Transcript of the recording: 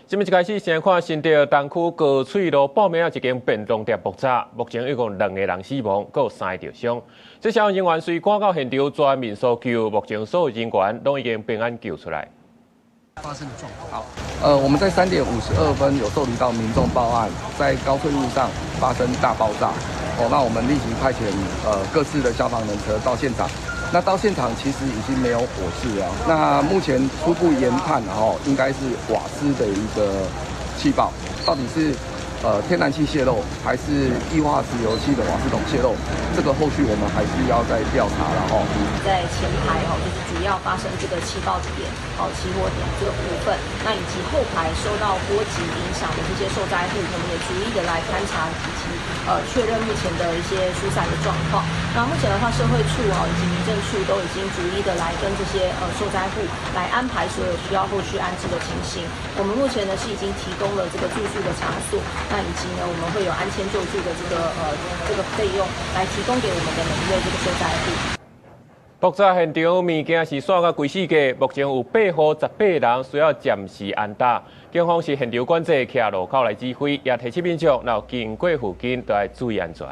這擺一開始先看新竹東區高翠路報名一間便當店爆炸，目前一共兩個人死亡，閣有三個著傷。這消防人員隨趕到現場全面搜救，目前所有人員攏已經平安救出來。發生的狀況。好，我們在3點52分有受理到民眾報案，在高翠路上發生大爆炸。哦，那我們立即派遣各式的消防人車到現場。那到現場其實已經沒有火勢了。那目前初步研判哦，應該是瓦斯的一個氣爆，到底是天然氣洩漏還是液化石油氣的瓦斯桶洩漏？這個後續我們還是要再調查了哦。在前排哦，就是主要發生這個氣爆點、哦起火點這個部分，那以及後排受到波及影響的這些受災戶，我們也逐一的來勘察以及確認目前的一些疏散的狀況。那目前的話，社會處哦以及民政處都已經逐一的來跟這些受災戶來安排所有需要後續安置的情形。我們目前呢是已經提供了這個住宿的場所，那以及呢我們會有安遷救助的這個費用來提供給我們的每一位這個受災戶。爆炸現場物件是散甲規世界，目前有八戶十八人需要暫時安搭。警方是現場管制，徛路口來指揮，也提醒民眾，若經過附近都愛注意安全。